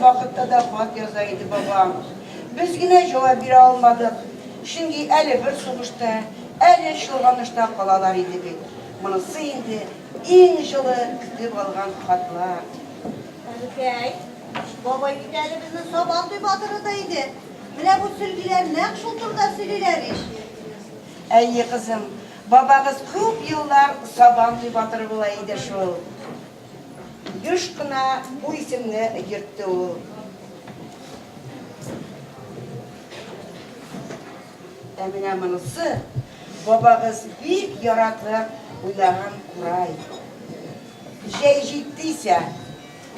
вакытта да хат яза иде бабам. Без генә җавап бирә алмадык, чөнки әле бер сугышта, әле чолганышта калалар иде бит. Монысы инде иң җылы көтеп алган хатлар. Әбекәй, бабай бит әле безнең Сабантуй батыры да иде. Менә бу сөлгеләр нәкъ шул турыда сөйлиләр ич. Әйе, кызым, бабагыз күп еллар Сабантуй батыры була иде шул. Еш кына бу исемне йөртте ул. Ә менә монысы, бабагыз бик яратып уйнаган курай. Җәй җитте исә,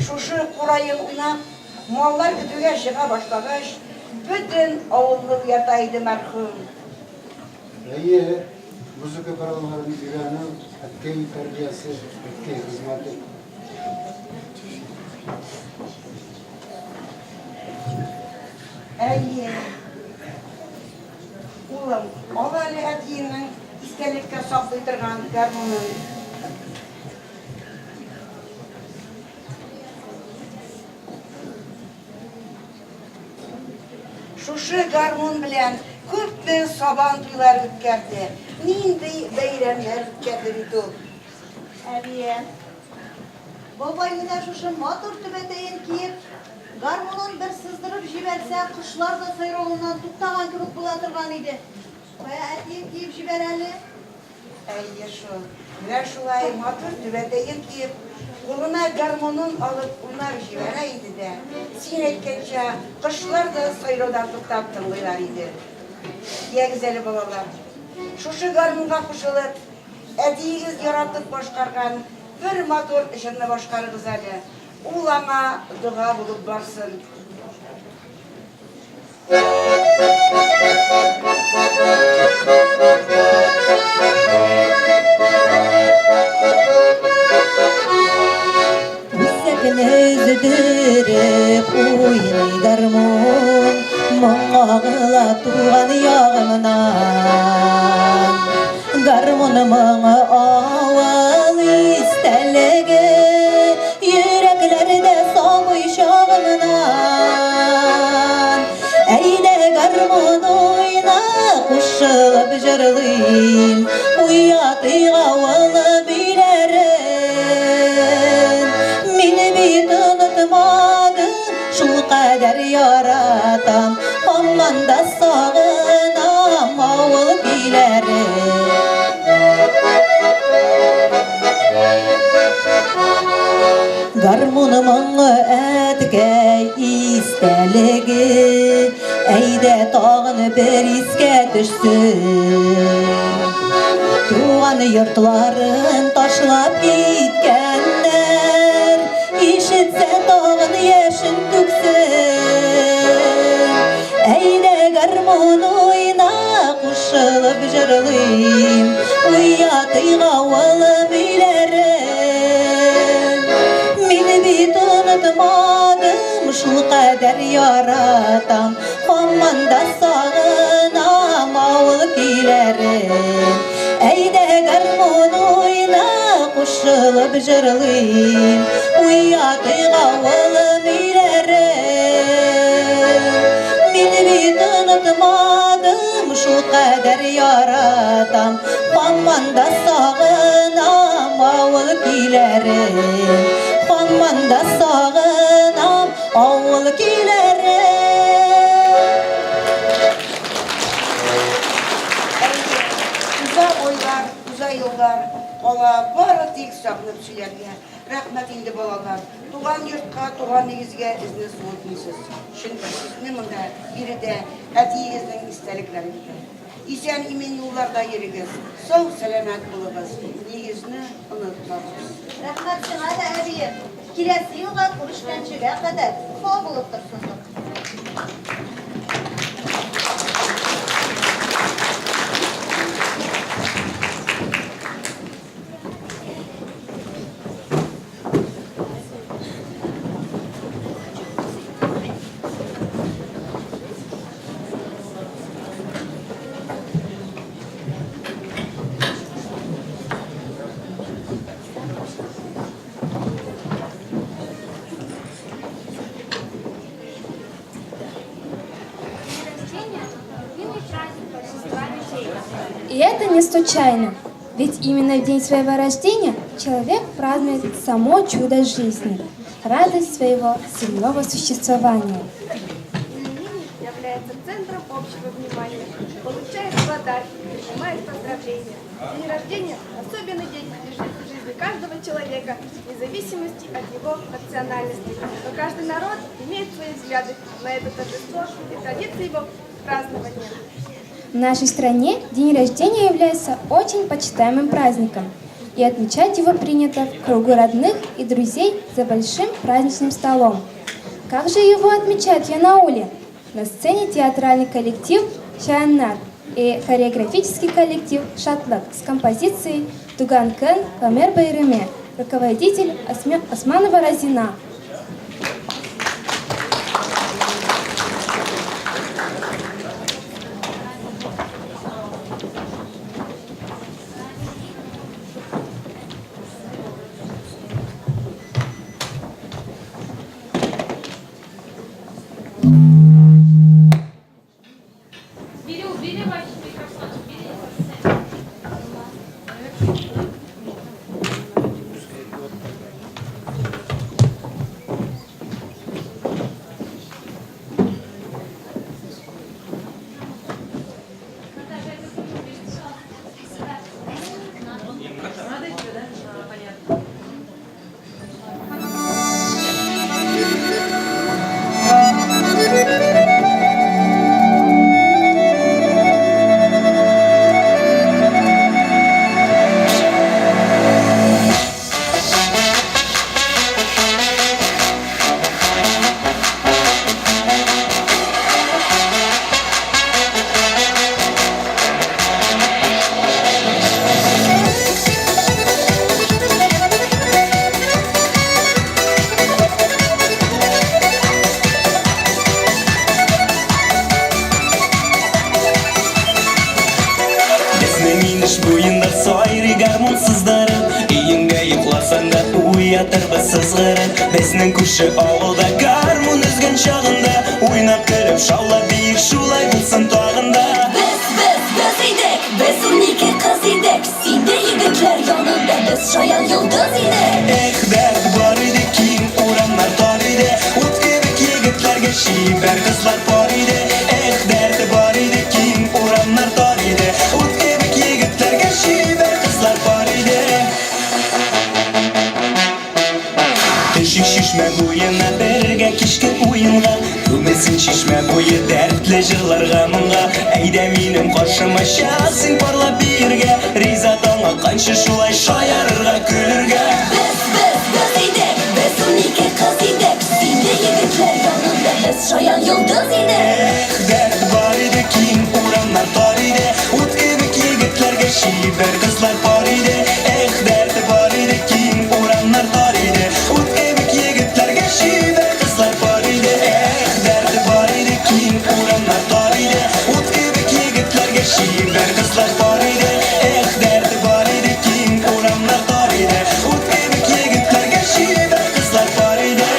шушы кураен уйнап, маллар көтүгә чыга башлагач, бөтен авылны уята иде мәрхүм. Әйе, музыка коралларын өйрәнү, әткәй тәрбиясе, әткәй хезмәте. Әйе. Улым, ал әле әтиеңнең истәлеккә саклый торган гармунын. Шушы гармун белән күпме сабан туйлары үткәрде, нинди бәйрәмнәр үткәрде бит ул. Әбием, бабай менә шушы матур түбәтәен киеп, гармунын бер сыздырып җибәрсә, кошлар да сайравыннан туктаган кебек була торган иде. Кая, әтием, киеп җибәр әле. Әйе шул, менә шулай матур түбәтәен киеп, кулына гармунын алып уйнап җибәрә иде дә, син әйткәнчә, кошлар да сайраудан туктап тыңлыйлар иде. Ягез әле, балалар, шушы гармунга кушылып, әтиегез яратып башкарган бер матур җырны башкарыгыз әле, ул аңа дога булып барсын. Үзәкне өздереп уйный гармун, Моң агыла туган ягымнан. Гармун моңы авыл истәлеге, Йөрәкләрдә сабый чагымнан. Әйдә гармун уйна, кушылып җырлыйм, Уятыйк авыл өйләрен. Мин бит онытмадым, шулкадәр яратам, Һаман да сагынам авыл көйләрен. Гармун моңы әткәй истәлеге, Әйдә тагын бер искә төшсен. Туган йортларын ташлап киткәннәр, Ишетсә тагын яшен түксен. Әйдә гармун уйна, кушылып җырлыйм, Уятыйк авылым өйләрен. Мин бит онытмадым, шулкадәр яратам, Һаман да сагынам авыл көйләрен. Әйдә гармун уйна, кушылып җырлыйм, Уятыйк авылым өйләрен. Мин бит онытмадым, шулкадәр яратам, Һаман да сагынам авыл көйләрен. Һаман да сагынам авыл көйләрен. Әйе, уза айлар, уза еллар, кала бары тик сагынып сөйләргә. Рәхмәт инде, балалар, туган йортка, туган нигезгә эзне суытмыйсыз. Чөнки сезне монда, биредә әтиегезнең истәлекләре көтә. Исән-имин юлларда йөрегез, сау-сәламәт булыгыз, нигезне онытмагыз. Рәхмәт сиңа да, әбием. Киләсе елга күрешкәнчегә кадәр сау булып торсындык. И это не случайно, ведь именно в день своего рождения человек празднует само чудо жизни, радость своего земного существования. Именинник является центром общего внимания, получает подарки, принимает поздравления. День рождения – особенный день в жизни каждого человека, вне зависимости от его национальности. Но каждый народ имеет свои взгляды на это торжество и традиции его празднования. В нашей стране день рождения является очень почитаемым праздником, и отмечать его принято в кругу родных и друзей за большим праздничным столом. Как же его отмечают в Янауле? На сцене театральный коллектив «Чаяннар» и хореографический коллектив «Шатлык» с композицией «Туган көн гомер бәйрәме», руководитель Османова Разина. Бери, убери ваш микрофон, убери. Безнең инеш буенда сайрый гармун сыздарып, Өеңдә йокласаң да уятырбыз сызгырып. Безнең күрше авылда гармун өзгән чагында, Уйнап көлеп шаулап биек шулай булсын тагын да. Без, без, без идек, без 12 кыз идек. Син дә егетләр янында без шаян йолдыз идек. Эх, дәрт бар иде, киң урамнар тар иде, Ут кебек егетләргә чибәр кызлар пар иде. Эх, дәрт бар иде, киң урамнар тар иде, Ут кебек егетләргә чибәр кызлар пар иде. Төшик чишмә буена бергә кичке уенга, Күмелсен чишмә буе дәртле җырларга моңга. Әйдә минем каршыма чык син парлап биергә, Риза таң атканчы шулай шаярырга, көлергә. Без, без, без идек, без 12 кыз идек. Син дә егетләр янында без шаян йолдыз идек. Эх, дәрт бар иде, киң урамнар тар иде, Ут кебек егетләргә чибәр кызлар пар иде. Эх, дәрт бар иде, киң урамнар тар иде, Ут кебек егетләргә чибәр кызлар пар иде. Эх, дәрт бар иде, киң урамнар тар иде, Ут кебек егетләргә чибәр кызлар пар иде. Эх, дәрт бар иде, киң урамнар тар иде, Ут кебек егетләргә чибәр кызлар пар иде.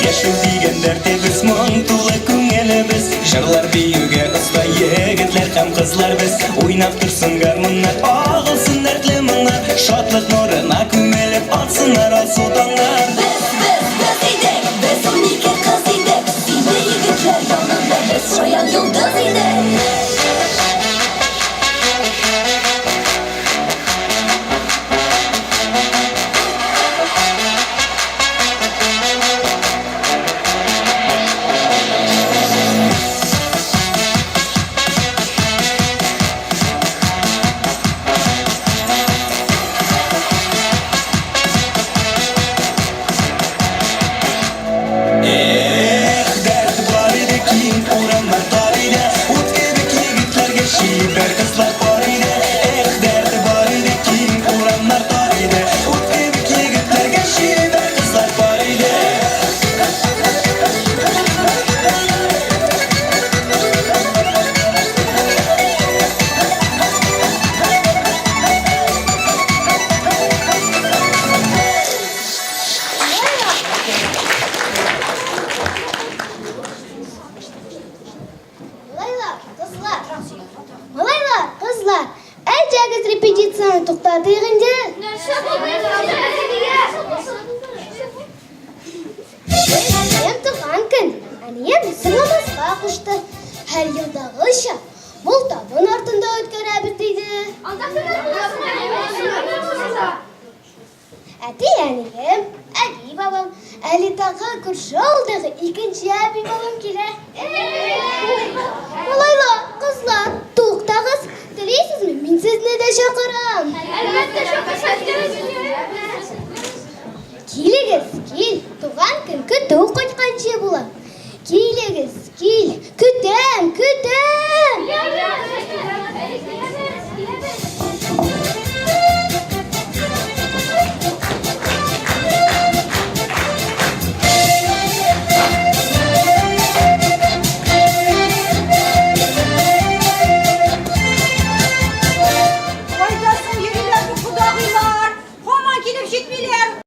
Яшәү дигән дәртебез, моң тулы күңелебез, Җырлар биюгә оста егетләр һәм кызлар без. Уйнап торсын гармуннар, агылсын дәртле моңнар, Шатлык нурына күмелеп атсыннар алсу таңнар. Без, без, без идек, без 12 кыз идек. Син дә егетләр янында без шаян йолдыз идек. Репетицияне туктатыйк инде. Әнием туган көн. Әнием соңламаска кушты. Һәр елдагыча, мул табын артында үткәрәбез, диде. Әти-әнием, әби-бабам, әле тагы күрше авылдагы икенче әби-бабам килә.